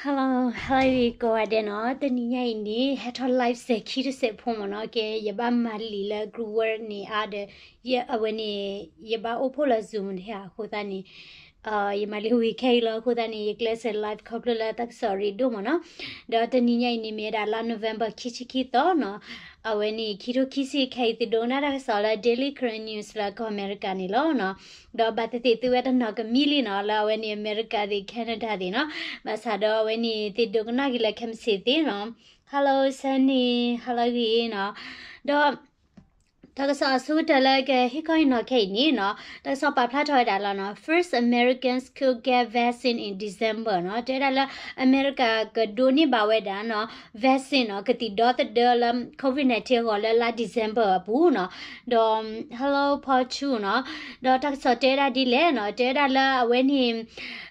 Hello, hello ကိးဂၤဒဲးနီၤ, တနံၤညါအံၤန့ၣ် ဟဲထီၣ် live စဲးခံတစဲးဖိမ့ၢ်နီၤ, ကဲ ယဘၣ်မၤလံာ်လၢ group work န့ၣ်အါဒီး ယ အဝဲန့ၣ် ယဘၣ်အိၣ်ဖှိၣ်လၢ Zoom န့ၣ်ဧါ, အဃိသတးန့ၣ် ယမၤလံာ်ဝံၤခဲအံၤလီၤ, အဃိသတးန့ၣ် ယကျဲးစၢး live ခီဖျိလၢတၢ်ကစီၣ်ရ့ဒိၣ်မ့ၢ်နီၤ, ဒီးတနံၤညါအံၤန့ၣ် မ့ၢ်ဝဲဒၣ်လါ November ခံဆံခံသီနီၤ, အဝဲန့ၣ် ခံထိခံဆံခဲအံၤ သုဒိကနၣ်တၢ်ကစီၣ်လၢ Daily Karen News လၢကီၢ်အမဲရကၤန့ၣ်လီၤနီၤ. ဒီးဘၣ်သ့ၣ်သ့ၣ်သုဝဲတနီၤကမံလံနီၤ, လၢအဝဲန့ၣ် အမဲရကၤသ့ၣ် Canada သ့ၣ်နီၤ, ဘၣ်ဆၣ်ဒီးအဝဲန့ၣ် သုဒိကနၣ်က့ၤလၢခဲမုၢ်ဆ့ၣ်သ့ၣ်နီၤ, Hello Sunny, hello ဂ့ၤနီၤ, ဒီး တၢ်ကစီၣ်အဆိကတၢၢ်လၢကဟ့ၣ်ခီဟ့ၣ်နီၤခဲအံၤန့ၣ်နီၤ, တၢ်ကစီၣ်ပာ်ဖျါထီၣ်ဝဲဒၣ်လီၤနီၤ, First Americans could get vaccine in December နီၤ, တဲဝဲဒၣ်လၢအမဲရကၤကဒိးန့ၢ်ဘၣ်ဝဲဒၣ်နီၤ vaccine နီၤ, ကသံၣ်ဒီသဒၢလၢ COVID nineteen အဂီၢ်လၢလါ December အပူၤနီၤ, ဒီး Hello Paul Chu နီၤ, ဒီးတၢ်ကစီၣ်တဲဝဲဒၣ်ဒ်လဲၣ်နီၤ, တဲဝဲဒၣ်လၢအဝဲန့ၣ်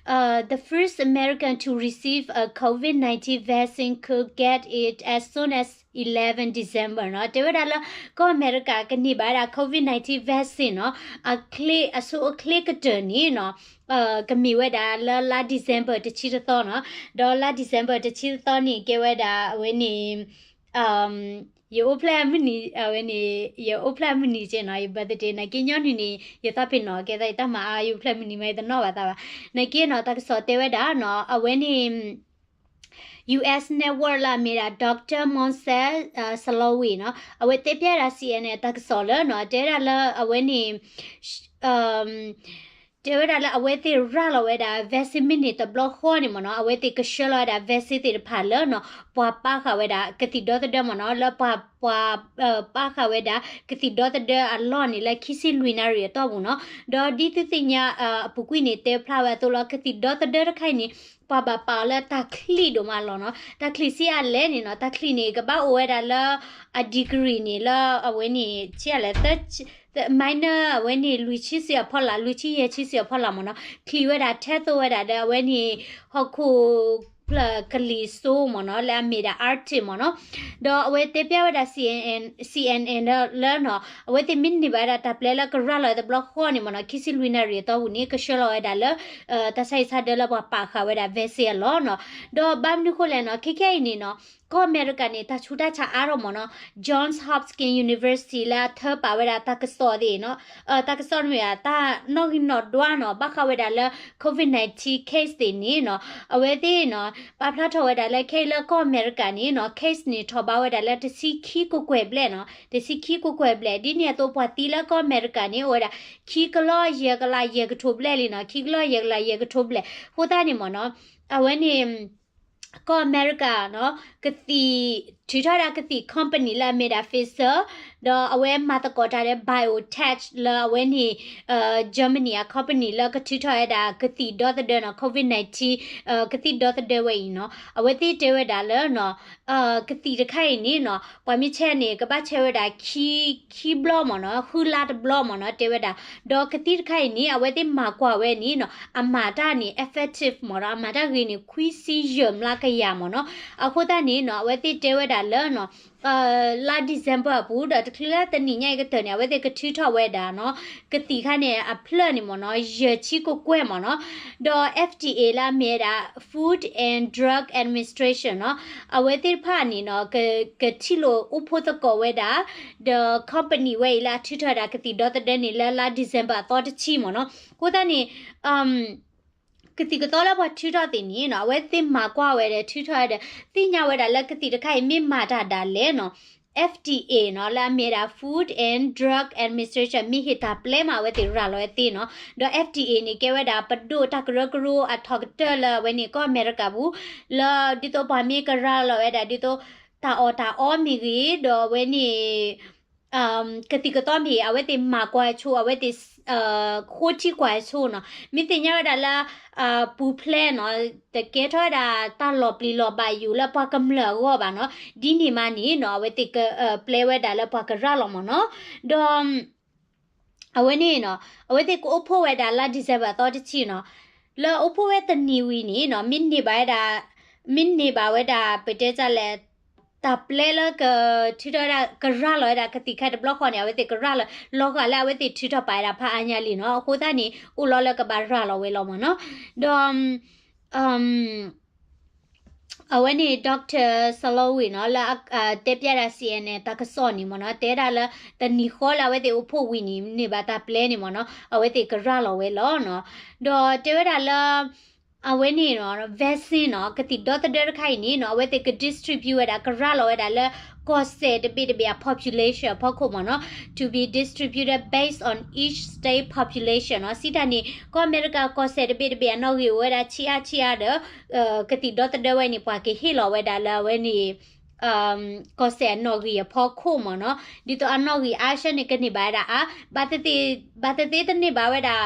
the first American to receive a COVID nineteen vaccine could get it as soon as eleven December နီၤ, တဲဝဲဒၣ်လၢ ကီၢ်အမဲရကၤကန့ၢ်ဘၣ်ဝဲဒၣ် COVID nineteen vaccine နီၤ, အချ့ အဆိအချ့ကတၢၢ်န့ၣ်နီၤ, ကမ့ၢ်ဝဲဒၣ်လၢလါ December တဆံတသီနီၤ, ဒီးလါ December တဆံတသီန့ၣ် ကဲဝဲဒၣ်အဝဲန့ၣ် ယအိၣ်ဖျဲၣ်မုၢ်နံၤ အဝဲန့ၣ် ယအိၣ်ဖျဲၣ်မုၢ်နံၤကဲနီၤ, ယ birthday နာ်က့ညီနုၢ်န့ၣ် ယသးပ့ၤနီၣ်ကဲသးယတၢ်မၤအါ ယအိၣ်ဖျဲၣ်မုၢ်နံၤမ့ၢ်ယတနီၣ်ဘၣ်သးဘၣ်, နာ်က့နီၤ တၢ်ကစီၣ်တဲဝဲဒၣ်နီၤ, အဝဲန့ၣ် US Network လၢအမ့ၢ်ဒၣ် Doctor Moncef Slaoui နီၤ, အဝဲတဲဖျါဒၣ် CNN တၢ်ကစီၣ်လၢနီၤ, တဲဒၣ်လၢအဝဲန့ၣ် တဲဝဲဒၣ်လၢအဝဲသ့ၣ်ရၤလီၤဝဲဒၣ် vaccine မ့ၢ်န့ၢ်တဘျီဃီန့ၣ်မ့ၢ်နီၤ, အဝဲသ့ၣ်ကဆှၢလီၤဝဲဒၣ် vaccine သ့ၣ်တဖၣ်လၢနီၤ, ပှၤပာ်ဃာ်ဝဲဒၣ်ကသံၣ်ဒီသဒၢမ့ၢ်နီၤ, လၢပှၤ ပှၤ ပာ်ဃာ်ဝဲဒၣ်ကသံၣ်ဒီသဒၢအလီၢ်န့ၣ် လၢခံဆံလွံၢ်နၣ်ရံၣ်အတီၢ်ပူၤနီၤ, ဒီးဒ်သုသ့ၣ်ညါအပူၤကွံာ်န့ၣ် တဲဖျါဝဲအသိးလီၤ, ကသံၣ်ဒီသဒၢတခါအံၤန့ၣ် ပှၤဘၣ်ပာ်အီၤလၢတၢ်ချံးဒိၣ်မးလီၤနီၤ, တၢ်ချံးဆံးအါလဲၣ်န့ၣ်နီၤ, တၢ်ချံးန့ၣ် ကဘၣ်အိၣ်ဝဲဒၣ်လၢ အ degree န့ၣ် လၢအဝဲန့ၣ် ဆံးအါလဲၣ် minor အဝဲန့ၣ် လွံၢ်ဆံစုအဖီလာ် လွံၢ်ဆံယဲၢ်ဆံစုအဖီလာ်မ့ၢ်နီၤ, ချံးဝဲဒၣ်ထဲသိးဝဲဒၣ်ဒီးအဝဲန့ၣ် ဟီၣ်ခိၣ်ဖျၢၣ်ကလံၤစိမ့ၢ်နီၤ, လၢအမ့ၢ်ဒၣ် Arctic မ့ၢ်နီၤ, ဒီးအဝဲတဲဖျါဝဲဒၣ် CNN, CNN လၢနီၤ, အဝဲသ့ၣ်မ့ၢ်န့ၢ်ဘၣ်ဝဲဒၣ်တၢ်ပျဲလၢကရၤလီၤတဘျီဃီန့ၣ်မ့ၢ်နီၤ, ခံဆံလွံၢ်နၣ်ရံၣ်အတီၢ်ပူၤန့ၣ် ကဆှၢလီၤဝဲဒၣ်လၢ တၢ်ဆါဟံၣ်ဆါဒၢလၢပှၤပာ်ဃာ်ဝဲဒၣ် vaccine အလီၢ်နီၤ, ဒီးဘၣ်မနုၤဃိလဲၣ်နီၤ, ခဲခဲအံၤန့ၣ်နီၤ, ကီၢ်အမဲရကၤန့ၣ် တၢ်ဆူးတၢ်ဆါအါထီၣ်မ့ၢ်နီၤ, Johns Hopkins University လၢအထၢပာ်ဝဲဒၣ်တၢ်ကစီၣ်သ့ၣ်နီၤ, တၢ်ကစီၣ်မ့ၢ် တၢ်နီၣ်ဂံၢ်နီၣ်ဒွးနီၤ, ဘၣ်ဃးဝဲဒၣ်လၢ COVID nineteen case သ့ၣ်န့ၣ်နီၤ, အဝဲသ့ၣ်နီၤ, ပာ်ဖျါထီၣ်ဝဲဒၣ်လၢခဲအံၤလၢကီၢ်အမဲရကၤန့ၣ်နီၤ, case န့ၣ်ထီၣ်ဘးဝဲဒၣ်လၢ တဆံခံကကွဲၢ်ဘျဲၣ်နီၤ, တဆံခံကကွဲၢ်ဘျဲၣ်, ဒ်န့ၣ်အသိးပှၤသံလၢကီၢ်အမဲရကၤန့ၣ် အိၣ်ဝဲဒၣ် ခံကလီၢ်ယဲၢ်ကလးယဲၢ်ကထိဘျဲၣ်လံနီၤ, ခံကလီၢ်ယဲၢ်ကလးယဲၢ်ကထိဘျဲၣ်, အဃိသတးန့ၣ်မ့ၢ်နီၤ, အဝဲန့ၣ် ကီၢ်အမဲရကၤနီၤ, ကသံၣ် ထုးထီၣ်ဝဲဒၣ်ကသံၣ် company လၢအမ့ၢ်ဒၣ် Pfizer, ဒီးအဝဲမၤသကိးတၢ်ဒီး BioNTech လၢအဝဲန့ၣ် Germany အ company လၢကထုးထီၣ်ဝဲဒၣ်ကသံၣ်ဒီသဒၢနီၤ, COVID nineteen ကသံၣ်ဒီသဒၢဝဲအံၤနီၤ, အဝဲသ့ၣ်တဲဝဲဒၣ်လၢနီၤ, ကသံၣ်တခါအံၤန့ၣ်နီၤ, ပှၤမ့ၢ်ဆဲးန့ၣ် ကဘၣ်ဆဲးဝဲဒၣ် ခံဘျီမ့ၢ်နီၤ, ဃုလါတဘျီမ့ၢ်နီၤ, တဲဝဲဒၣ်, ဒီးကသံၣ်တခါအံၤန့ၣ် အဝဲသ့ၣ်မၤကွၢ်ဝဲန့ၣ်နီၤ, အမၤတၢ်န့ၣ် effective မ့ၢ်နီၤ, အမၤတၢ်ဂ့ၤန့ၣ် ခွံဆံယဲၢ်မျးကယၤမ့ၢ်နီၤ, အဃိသတးန့ၣ်နီၤ, အဝဲသ့ၣ်တဲဝဲဒၣ်လၢနီၤ လါ December အပူၤ ဒီးတချုးလၢတနံၤညါအံၤကတၢၢ်န့ၣ် အဝဲသ့ၣ်ကထုးထီၣ်ဝဲဒၣ်နီၤ, ကသံၣ်ခါန့ၣ် အဖျၢၣ်န့ၣ်မ့ၢ်နီၤ, ယဲၢ်ဆံကကွဲၢ်မ့ၢ်နီၤ, ဒီး FDA လၢအမ့ၢ်ဝဲဒၣ် Food and Drug Administration နီၤ, အဝဲသ့ၣ်တဖၣ်န့ၣ်နီၤ, ကထံၣ်လိာ်အိၣ်ဖှိၣ်သကိးဝဲဒၣ်, ဒီး company ဝဲအံၤလၢအထုးထီၣ်ဝဲဒၣ်ကသံၣ်ဒီသဒၢန့ၣ်လၢလါ December အသီတဆံမ့ၢ်နီၤ, အဃိသတးန့ၣ် ကသံၣ်ကသီလၢပှၤထုးထီၣ်သ့ၣ်န့ၣ်နီၤ, အဝဲသ့ၣ်မၤကွၢ်ဝဲဒီး ထုးထီၣ်ဝဲဒီး သ့ၣ်ညါဝဲဒၣ်လၢကသံၣ်တခါအံၤမ့ၢ်မၤတၢ်ဒၣ်လဲာ်နီၤ, FDA နီၤ, လၢအမ့ၢ်ဒၣ် Food and Drug Administration မ့ၢ်ဟ့ၣ်တၢ်ပျဲမးအဝဲသ့ၣ်ရၤလီၤဝဲသ့နီၤ, ဒီး FDA န့ၣ် ကဲဝဲဒၣ်ပဒိၣ်တၢ်ကရၢကရိအထီၣ်ကတၢၢ်လၢအဝဲန့ၣ် ကီၢ်အမဲရကၤပူၤ, လၢဒ်သိးပှၤမ့ၢ်ကရၤလီၤဝဲဒၣ်ဒ်သိး တၢ်အီၣ်တၢ်အီမ့ၢ်ဂ့ၤ, ဒီးအဝဲန့ၣ် ကသံၣ်ကသီမ့ၢ်ဂ့ၤ အဝဲသ့ၣ်မၤကွၢ်ဆိ အဝဲသ့ၣ် ဃိထံကွၢ်ဆိနီၤ, မ့ၢ်သ့ၣ်ညါဝဲဒၣ်လၢ ပူၤဖျဲးနီၤ, တကဲထီၣ်ဝဲဒၣ်တၢ်လီၤပျံၤလီၤဘၣ်ယိာ်လၢပှၤကမျၢၢ်အဂီၢ်ဘၣ်နီၤ, ဒ်န့ၣ်မးန့ၣ်နီၤ, အဝဲသ့ၣ်ကပျဲဝဲဒၣ်လၢပှၤကရၤလီၤမ့ၢ်နီၤ, ဒီး အဝဲန့ၣ်နီၤ, အဝဲသ့ၣ်ကအိၣ်ဖှိၣ်ဝဲဒၣ်လါ December အသီတဆံနီၤ, လၢအိၣ်ဖှိၣ်ဝဲတနံၤဝံၤန့ၣ်နီၤ, မ့ၢ်န့ၢ်ဘၣ်ဝဲဒၣ်, မ့ၢ်န့ၢ်ဘၣ်ဝဲဒၣ် ပတဲတၢ်လဲၣ်, တၢ်ပျဲလၢကထုးထီၣ်ဝဲဒၣ် ကရၤလီၤဝဲဒၣ်ကသံၣ်ခါတဘျီဃီန့ၣ် အဝဲသ့ၣ်ကရၤလီၤ လီၤဂာ်လၢအဝဲသ့ၣ်ထုးထီၣ်ပာ်ဝဲဒၣ်ဖးအါညါလံနီၤ, အဃိသတးန့ၣ် အိၣ်လီၤလၢကဘၣ်ရၤလီၤဝဲလီၤမ့ၢ်နီၤ, ဒီး အဝဲန့ၣ် Doctor Salloway နီၤ လၢအတဲပျဲဒၣ် C N N တၢ်ကစီၣ်န့ၣ်မ့ၢ်နီၤ တဲဒၣ်လၢ တနံၤဃီလၢအဝဲသ့ၣ်အိၣ်ဖှိၣ်ဝံၤန့ၣ် န့ၢ်ဘၣ်တၢ်ပျဲန့ၣ်မ့ၢ်နီၤ အဝဲသ့ၣ်ကရၤလီၤဝဲလီၤနီၤ. ဒီးတဲဝဲဒၣ်လၢ အဝဲန့ၣ်နီၤ vaccine နီၤ ကသံၣ်ဒီသဒၢတခါအံၤန့ၣ်နီၤ အဝဲသ့ၣ်က distribute ဝဲဒၣ် ကရၤလီၤဝဲဒၣ်လၢ ကီၢ်စဲၣ်တဘ့ၣ်တဘ့ၣ်အ population အဖီခိၣ်မ့ၢ်နီၤ to be distributed based on each state population နီၤ. စံးတၢ်န့ၣ် ကီၢ်အမဲရကၤကီၢ်စဲၣ်တဘ့ၣ်တဘ့ၣ်အနီၣ်ဂံၢ်အိၣ်ဝဲဒၣ်ဆံးအါဆံးအါဒီး ကသံၣ်ဒီသဒၢဝဲန့ၣ် ပှၤကဟ့ၣ်လီၤဝဲဒၣ်လၢအဝဲန့ၣ် ကီၢ်စဲၣ်အနီၣ်ဂံၢ်အဖီခိၣ်မ့ၢ်နီၤ ဒ်သိးအနီၣ်ဂံၢ်အါဆၢန့ၣ် ကန့ၢ်ဘၣ်ဝဲဒၣ်အါ ဘၣ်သ့ၣ်သ့ၣ်တန့ၢ်ဘၣ်ဝဲဒၣ်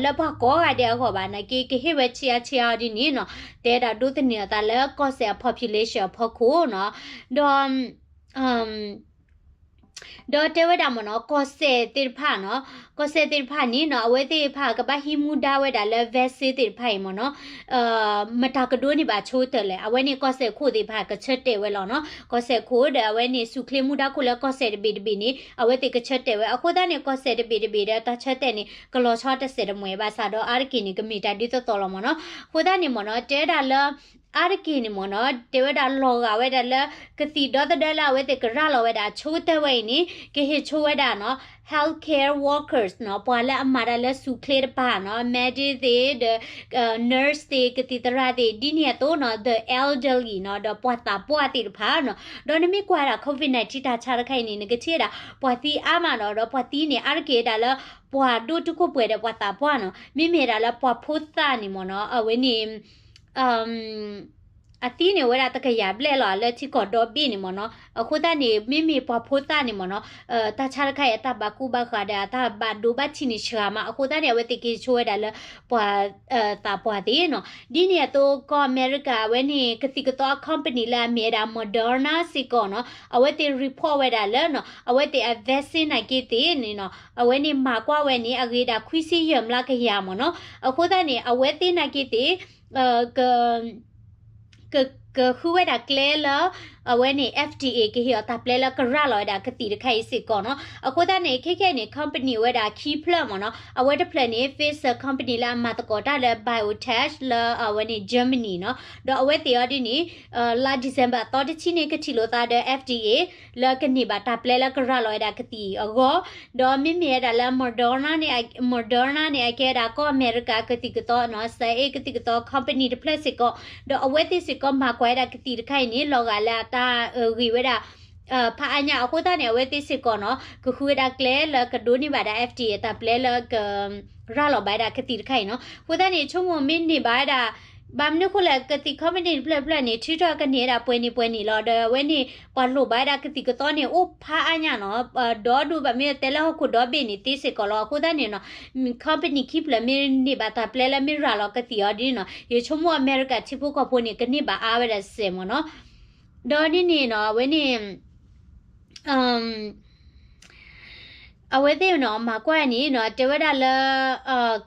လၢပှၤကိးဂၤဒဲးအဂီၢ်ဘၣ် နာ်က့ ကဟ့ၣ်ဝဲဆံးအါဆံးအါအီၤဒ်န့ၣ်နီၤ တဲဒၣ်ဒိးသန့ၤအသးလၢကီၢ်စဲၣ်အ population အဖီခိၣ်နီၤ. ဒီး ဒီးတဲဝဲဒၣ်မ့ၢ်နီၤ ကီၢ်စဲၣ်သ့ၣ်တဖၣ်နီၤ ကီၢ်စဲၣ်သ့ၣ်တဖၣ်န့ၣ်နီၤ အဝဲသ့ၣ်တဖၣ်ကဘၣ်ဟံးမူဒါဝဲဒၣ်လၢ vaccine သ့ၣ်တဖၣ်အံၤမ့ၢ်နီၤ မတၤကဒိးန့ၢ်ဘၣ်ဆိကတၢၢ်လဲၣ် အဝဲန့ၣ်ကီၢ်စဲၣ်ခိၣ်သ့ၣ်တဖၣ်ကဆၢတဲာ်ဝဲလီၤနီၤ ကီၢ်စဲၣ်ခိၣ်ဒီးအဝဲန့ၣ် ဆူၣ်ချ့မူဒါခိၣ်လၢကီၢ်စဲၣ်တဘ့ၣ်တဘ့ၣ်န့ၣ် အဝဲသ့ၣ်ကဆၢတဲာ်ဝဲ အဃိသတးန့ၣ် ကီၢ်စဲၣ်တဘ့ၣ်တဘ့ၣ်ဒီးတၢ်ဆၢတဲာ်န့ၣ် ကလီၤဆီတစဲးတမှဲၤဘၣ်ဆၣ်ဒီးအါတက့ၢ်န့ၣ် ကမ့ၢ်တၢ်ဒ်သိးသိးလီၤမ့ၢ်နီၤ အဃိသတးန့ၣ်မ့ၢ်နီၤ တဲဝဲဒၣ်လၢ အါတက့ၢ်န့ၣ်မ့ၢ်နီၤ တဲဝဲဒၣ်လီၤဂာ်ဝဲဒၣ်လၢ ကသံၣ်ဒီသဒၢလၢအဝဲသ့ၣ်ကရၤလီၤဝဲဒၣ်ဆိကတၢၢ်ဝဲအံၤန့ၣ် ကဟ့ၣ်ဆိဝဲဒၣ်နီၤ healthcare workers နီၤ ပှၤလၢအမၤတၢ်လၢဆူၣ်ချ့တဖၣ်နီၤ medic သ့ၣ်ဒီး nurse သ့ၣ် ကသံၣ်သရၣ်သ့ၣ် ဒ်န့ၣ်အသိးနီၤ the elderly နီၤ ဒီးပှၤသးပှၢ်သ့ၣ်တဖၣ်နီၤ ဒီးနမ့ၢ်ကွၢ်ဒၣ် COVID nineteen တၢ်ဆါတခါအံၤန့ၣ် နကထံၣ်ဝဲဒၣ် ပှၤသံအါမးနီၤ ဒီးပှၤသံန့ၣ် အါတက့ၢ်ဝဲဒၣ်လၢ ပှၤဒိၣ်တုာ်ခိၣ်ပှဲၤဒီးပှၤသးပှၢ်နီၤ မ့မ့ၢ်ဒၣ်လၢပှၤဖိသၣ်န့ၣ်မ့ၢ်နီၤ အဝဲန့ၣ် အသံန့ၣ်ဝဲဒၣ်တကယၤဘျဲၣ်လီၤ လၢထံကီၢ်ဒီဘ့ၣ်န့ၣ်မ့ၢ်နီၤ အဃိသတးန့ၣ် မ့မ့ၢ်ပှၤဖိသၣ်န့ၣ်မ့ၢ်နီၤ တၢ်ဆါတခါအံၤ အတၢ်ဘၣ်ကူဘၣ်ဃးဒီး အတၢ်ဘၣ်ဒိဘၣ်ထံးန့ၣ်စှၤမး အဃိသတးန့ၣ် အဝဲသ့ၣ်ကဟ့ၣ်ဆိဝဲဒၣ်လၢ ပှၤသးပှၢ်သ့ၣ်နီၤ ဒ်န့ၣ်အသိးကီၢ်အမဲရကၤ အဝဲန့ၣ် ကသံၣ်ကသီအ company လၢအမ့ၢ်ဝဲဒၣ် Moderna စ့ၢ်ကီးနီၤ အဝဲသ့ၣ် report ဝဲဒၣ်လၢနီၤ အဝဲသ့ၣ်အ vaccine နာ်က့သ့ၣ်န့ၣ်နီၤ အဝဲန့ၣ်မၤကွၢ်ဝဲန့ၣ် အဂ့ၤဒၣ်ခွံဆံယဲၢ်မျးကယၤမ့ၢ်နီၤ အဃိသတးန့ၣ် အဝဲသ့ၣ်နာ်က့သ့ၣ် က က ကဃုဝဲဒၣ်ကျဲလၢ အဝဲန့ၣ် F D A ကဟ့ၣ်အီၤတၢ်ပျဲလၢကရၤလီၤဝဲဒၣ်ကသံၣ်တခါအံၤစ့ၢ်ကီးနီၤ အဃိသတးန့ၣ် ခဲခဲအံၤန့ၣ် company ဝဲဒၣ်ခံဖျၢၣ်မ့ၢ်နီၤ အဝဲတဖျၢၣ်န့ၣ် Pfizer company လၢအမၤသကိးတၢ်လၢ BioNTech လၢအဝဲန့ၣ် Germany နီၤ ဒီးအဝဲသ့ၣ်အီၤဒ်န့ၣ် လါ December အသီတဆံန့ၣ် ကထံၣ်လိာ်သးဒီး F D A လၢကန့ၢ်ဘၣ်တၢ်ပျဲလၢကရၤလီၤဝဲဒၣ်ကသံၣ်အဂီၢ် ဒီးမ့မ့ၢ်ဝဲဒၣ်လၢ Moderna န့ၣ် Moderna န့ၣ် အကဲဝဲဒၣ်ကီၢ်အမဲရကၤကသံၣ်ကသီနီၤ စဲအ့ၣ်ကသံၣ်ကသီ company တဖျၢၣ်စ့ၢ်ကီး ဒီးအဝဲသ့ၣ်စ့ၢ်ကီးမၤကွၢ်ဝဲဒၣ်ကသံၣ်တခါအံၤန့ၣ် လီၤဂာ်လၢအတၢ်ဂ့ၤဝဲဒၣ် ဖးအါညါ အဃိသတးန့ၣ် အဝဲသ့ၣ်စ့ၢ်ကီးနီၤ ကဃုဝဲဒၣ်ကျဲလၢကဒိးန့ၢ်ဘၣ်ဒၣ် F D A အတၢ်ပျဲလၢကရၤလီၤဘၣ်ဝဲဒၣ်ကသံၣ်တခါအံၤနီၤ အဃိသတးန့ၣ် ဆိကမိၣ်မ့ၢ်န့ၢ်ဘၣ်ဝဲဒၣ် ဘၣ်မနုၤအဃိလဲၣ် ကသံၣ် company တဖျၢၣ်တဖျၢၣ်န့ၣ် ထုးထီၣ်ကန့ၢ်ဝဲဒၣ်ပှဲၤနံၣ်ပှဲၤနံၣ်လီၤ ဒီးအဝဲန့ၣ် ပှၤလိၣ်ဘၣ်ဝဲဒၣ်ကသံၣ်ကသီန့ၣ် အိၣ်ဖးအါညါနီၤ ဒီဒူၣ်ဘၣ်မ့ၢ်တဲလၢဟီၣ်ခိၣ်ဒီဘ့ၣ်န့ၣ်သ့စ့ၢ်ကီးလီၤ အဃိသတးန့ၣ်နီၤ company ခံဖျၢၣ်မ့ၢ်န့ၢ်ဘၣ်တၢ်ပျဲလၢမ့ၢ်ရၤလီၤကသံၣ်အီၤဒ်န့ၣ်နီၤ ယဆိကမိၣ်အမဲရကၤထံဖိကီၢ်ဖိန့ၣ် ကန့ၢ်ဘၣ်အါဝဲဒၣ်စဲးမ့ၢ်နီၤ ဒီးဒ်န့ၣ်နီၤ အဝဲန့ၣ် အဝဲသ့ၣ်နီၤ မၤကွၢ်န့ၣ်နီၤ တဲဝဲဒၣ်လၢ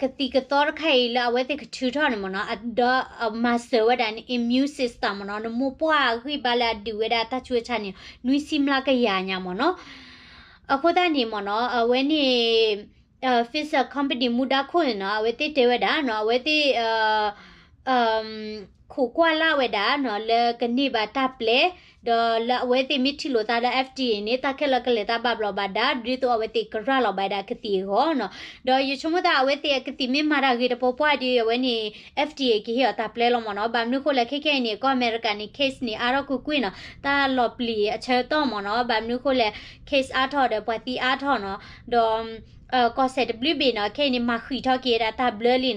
ကသံၣ်ကသီတခါအံၤလၢအဝဲသ့ၣ်ကထုးထီၣ်န့ၣ်မ့ၢ်နီၤ ဒီးမၤစၢၤဝဲဒၣ်န့ၣ် immune system မ့ၢ်နီၤ နမိၢ်ပှၢ်အဂံၢ်ဘါလၢအဒုးဝဲဒၣ်တၢ်ဆူးတၢ်ဆါန့ၣ် နွံဆံမျးကယၤညါမ့ၢ်နီၤ အဃိသတးန့ၣ်မ့ၢ်နီၤ အဝဲန့ၣ် Pfizer company မူဒါခိၣ်န့ၣ်နီၤ အဝဲသ့ၣ်တဲဝဲဒၣ်နီၤ အဝဲသ့ၣ် ခိးကွၢ်လၢ်ဝဲဒၣ်နီၤ လၢကန့ၢ်ဘၣ်တၢ်ပျဲ ဒီးလၢအဝဲသ့ၣ်မ့ၢ်ထံၣ်လိာ်သးလၢ F D A န့ၣ် တၢ်ခဲလၢာ်ကလဲၤသးဘၣ်ဘျီးဘၣ်ဒါ ဒ်သိးအဝဲသ့ၣ်ကရၤလီၤဘၣ်ဝဲဒၣ်ကသံၣ်အဂီၢ်နီၤ ဒီးယဆိကမိၣ်သးအဝဲသ့ၣ်အကသံၣ်မ့ၢ်မၤတၢ်ဂ့ၤတပှဲၤပှဲၤဒီး အဝဲန့ၣ် F D A ကဟ့ၣ်အီၤတၢ်ပျဲလီၤမ့ၢ်နီၤ ဘၣ်မနုၤအဃိလဲၣ် ခဲခဲအံၤန့ၣ် ကီၢ်အမဲရကၤန့ၣ် case န့ၣ် အါထီၣ်ကွ့ၢ်ကွ့ၢ်နီၤ တၢ်လီၤပျံၤအဆၢကတီၢ်မ့ၢ်နီၤ ဘၣ်မနုၤအဃိလဲၣ် case အါထီၣ်ဒီးပှၤသံအါထီၣ်နီၤ ဒီး ကီၢ်စဲၣ်တဘျုးဘ့ၣ်နီၤ ခဲအံၤန့ၣ် မၤဃံးထီၣ်က့ၤဝဲဒၣ်တၢ်ဘျၢလံနီၤ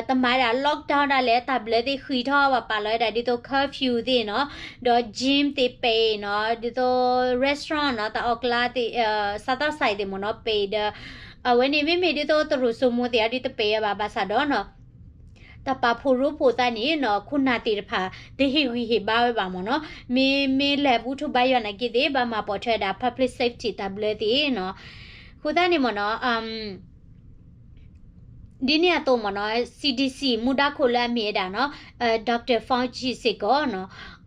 တမၤဝဲဒၣ် lockdown ဒၣ်လဲာ် တၢ်ဘျၢသ့ၣ်ဃံးထီၣ် ပာ်လီၤဝဲဒၣ်ဒ်သိး curfew သ့ၣ်နီၤ ဒီး gym သ့ၣ်ပ့ၤနီၤ ဒ်သိး restaurant နီၤ တၢ်အီၣ်ကလါသ့ၣ် စားသောက်ဆိုင် သ့ၣ်မ့ၢ်နီၤ ပ့ၤဒီး အဝဲန့ၣ် မ့မ့ၢ်ဒ်သိးတရူးစိမိၤသ့ၣ်အီၤဒ်တပ့ၤဝဲဘၣ် ဘၣ်ဆၣ်ဒီးနီၤ တၢ်ပာ်ဖှိၣ်ရိဖှိၣ်သးန့ၣ်နီၤ ခိၣ်နၢ်သ့ၣ်တဖၣ် တဟ့ၣ်ဂံၢ်ဟ့ၣ်ဘါဝဲဘၣ်မ့ၢ်နီၤ မ့မ့ၢ်လဲၤဘူၣ်ထီၣ်ဘါယွၤနာ်က့သ့ၣ် ဘၣ်မၤပိာ်ထွဲဝဲဒၣ် public safety တၢ်ဘျၢသ့ၣ်နီၤ အဃိသတးန့ၣ်မ့ၢ်နီၤ ဒ်န့ၣ်အသိးမ့ၢ်နီၤ C D C မူဒါခိၣ်လၢအမ့ၢ်ဝဲဒၣ်နီၤ Doctor Fauci စ့ၢ်ကီးနီၤ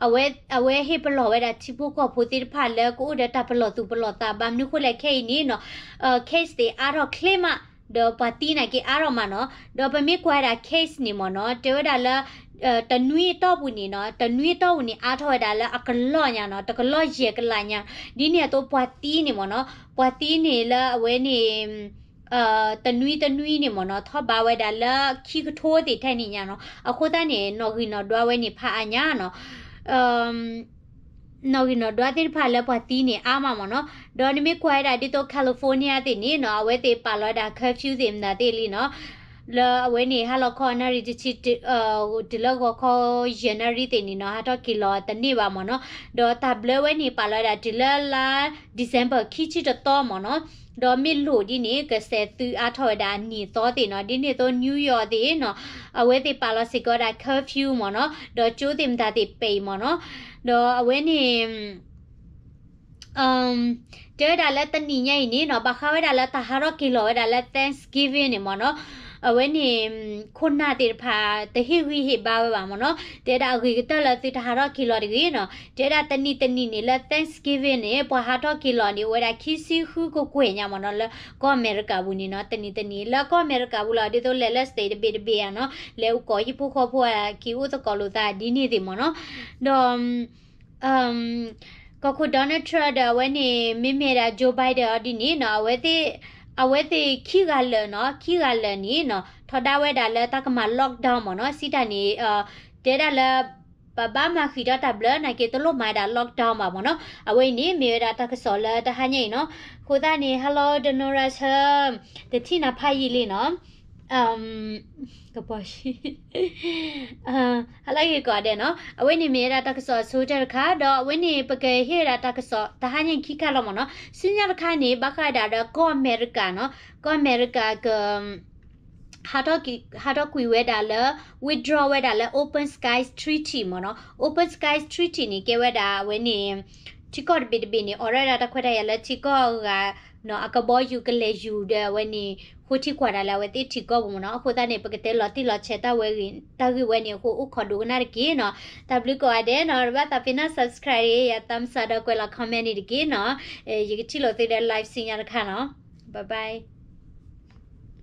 အဝဲ အဝဲဟ့ၣ်ပလီၢ်ဝဲဒၣ်ထံဖိကီၢ်ဖိသ့ၣ်တဖၣ်လၢကအိၣ်ဒီးတၢ်ပလီၢ်သူၣ်ပလီၢ်သး ဘၣ်မနုၤအဃိလဲၣ်ခဲအံၤန့ၣ်နီၤ case သ့ၣ်အါထီၣ်ချ့မး ဒီးပှၤသံနာ်က့အါထီၣ်မးနီၤ ဒီးပမ့ၢ်ကွၢ်ဝဲဒၣ် case န့ၣ်မ့ၢ်နီၤ တဲဝဲဒၣ်လၢ တနွံအတီၢ်ပူၤန့ၣ်နီၤ, တနွံအတီၢ်ပူၤန့ၣ် အါထီၣ်ဝဲဒၣ်လၢအကလီၢ်ညါနီၤ, တကလီၢ်ယဲၢ်ကလးညါ, ဒ်န့ၣ်အသိးပှၤသံန့ၣ်မ့ၢ်နီၤ, ပှၤသံန့ၣ်လၢအဝဲန့ၣ် တနွံတနွံန့ၣ်မ့ၢ်နီၤ, ထီၣ်ဘးဝဲဒၣ်လၢခံကထိသ့ၣ်ထဲန့ၣ်ညါနီၤ, အဃိသတးန့ၣ် နီၣ်ဂံၢ်နီၣ်ဒွးဝဲန့ၣ်ဖးအါညါနီၤ, နီၣ်ဂံၢ်နီၣ်ဒွးသ့ၣ်တဖၣ်လၢပှၤသံန့ၣ်အါမးမ့ၢ်နီၤ, ဒီးနမ့ၢ်ကွၢ်ဝဲဒၣ်ဒ်သိး California သ့ၣ်န့ၣ်နီၤ, အဝဲသ့ၣ်ပာ်လီၤဝဲဒၣ် curfew သ့ၣ်မတၤသ့ၣ်လံနီၤ, လၢအဝဲန့ၣ် ဟါလီၤခီအနၣ်ရံၣ်တဆံ တုၤလၢဂီၤခီယဲၢ်နၣ်ရံၣ်သ့ၣ်န့ၣ်နီၤ, ဟးထီၣ်က့ၤလီၤတန့ၢ်ဘၣ်မ့ၢ်နီၤ, ဒီးတၢ်ဘျၢဝဲန့ၣ် ပာ်လီၤဝဲဒၣ်တုၤလၢလါ December ခံဆံတသီမ့ၢ်နီၤ, ဒီးမ့ၢ်လိၣ်ဒ်န့ၣ် ကစဲးသုအါထီၣ်ဝဲဒၣ်အနံၤအသီသ့ၣ်နီၤ, ဒ်န့ၣ်အသိး New York သ့ၣ်နီၤ, အဝဲသ့ၣ်ပာ်လီၤစ့ၢ်ကီးဝဲဒၣ် curfew မ့ၢ်နီၤ, ဒီးကၠိသ့ၣ်မတၤသ့ၣ်ပဲာ်အံၤမ့ၢ်နီၤ, ဒီးအဝဲန့ၣ် တဲဝဲဒၣ်လၢတနံၤညါအံၤန့ၣ်နီၤ, ဘၣ်ဃးဝဲဒၣ်လၢတၢ်ဟးထီၣ်က့ၤလီၤဝဲဒၣ်လၢ Thanksgiving န့ၣ်မ့ၢ်နီၤ, အဝဲန့ၣ် ခိၣ်နၢ်သ့ၣ်တဖၣ် တဟ့ၣ်ဂံၢ်ဟ့ၣ်ဘါဝဲဘၣ်မ့ၢ်နီၤ, တဲဝဲဒၣ်အဂ့ၤကတၢၢ်လၢသုတဟးထီၣ်က့ၤလီၤတဂ့ၤနီၤ, တဲဝဲဒၣ်တနံၤတနံၤန့ၣ်လၢ Thanksgiving န့ၣ် ပှၤဟးထီၣ်က့ၤလီၤန့ၣ် အိၣ်ဝဲဒၣ်ခံဆံဃုကကွဲၢ်ညါမ့ၢ်နီၤ, လၢကီၢ်အမဲရကၤပူၤန့ၣ်နီၤ, တနံၤတနံၤ လၢကီၢ်အမဲရကၤပူၤလီၤ, ဒ်သိးလဲၤလၢ state တဘ့ၣ်တဘ့ၣ်ဧါနီၤ, လဲၤအိၣ်ကိးဟံၣ်ဖိဃီဖိဧါ, က့ၤအိၣ်သကိးလိာ်သးဒ်န့ၣ်သ့ၣ်မ့ၢ်နီၤ, ဒီး ကီၢ်ခိၣ် Donald Trump ဒီးအဝဲန့ၣ် မ့မ့ၢ်ဒၣ် Joe Biden အီၤဒ်န့ၣ်နီၤ, အဝဲသ့ၣ် အဝဲသ့ၣ်ခံဂၤလၢာ်နီၤ, ခံဂၤလၢာ်န့ၣ်နီၤ ထီဒါဝဲဒၣ်လၢတၢ်ကမၤ lockdown မ့ၢ်နီၤ, စံးတၢ်န့ၣ် တဲဒၣ်လၢ ပဘၣ်မၤဃံးဒီးတၢ်ဘျၢ နာ်က့တလိၣ်မၤဒၣ် lockdown ဘၣ်မ့ၢ်နီၤ, အဝဲအံၤန့ၣ် မ့ၢ်ဝဲဒၣ်တၢ်ကစီၣ်လၢတဟါညါအံၤနီၤ, အဃိသတးန့ၣ် hello Donald Trump တထံၣ်နၤဖးယံာ်လံနီၤ ကပီၤ ဟါလၢဂ့ၤကိးဂၤဒဲးနီၤ, အဝဲန့ၣ်မ့ၢ်ဝဲဒၣ်တၢ်ကစီၣ်အဆိကတၢၢ်တခါ, ဒီးအဝဲန့ၣ်ပကဟ့ၣ်ဝဲဒၣ်တၢ်ကစီၣ်တဟါညါခံခါလီၤမ့ၢ်နီၤ, ဆူညါတခါန့ၣ် ဘၣ်ဃးဝဲဒၣ်ဒီးကီၢ်အမဲရကၤနီၤ, ကီၢ်အမဲရကၤက ဟးထီၣ်ကွံာ်ဝဲဒၣ်လၢ withdraw ဝဲဒၣ်လၢ Open Skies Treaty မ့ၢ်နီၤ, Open Skies Treaty န့ၣ် ကဲဝဲဒၣ်အဝဲန့ၣ် ထံကီၢ်တဘ့ၣ်တဘ့ၣ်န့ၣ် အိးထီၣ်ဝဲဒၣ်တၢ်ခွဲးတၢ်ယာ်လၢထံကီၢ်အဂၤ အကဘီယူၤကလဲၤယူၤဒီးအဝဲန့ၣ် ဃိထံကွၢ်တၢ်လၢအဝဲသ့ၣ်ထံကီၢ်ပူၤမ့ၢ်နီၤ, အဃိသတးန့ၣ် ပကတဲလီၤတံၢ်လီၤဆဲးတၢ်ဝဲဂ့ၤ တၢ်ဂ့ၢ်ဝဲန့ၣ်အဃိ အိၣ်ခိးဒိကနၣ်တက့ၢ်နီၤ, တၢ်ဘျုးကိးဂၤဒဲးနီၤ, တဘၣ်သးပ့ၤနီၣ် subscribe ယၤ thumbs up ဒီးကွဲးလီၤ comment န့ၣ်တက့ၢ်နီၤ, ယကထံၣ်လိာ်သုဒီး live ဆူညါတခါနီၤ, bye bye.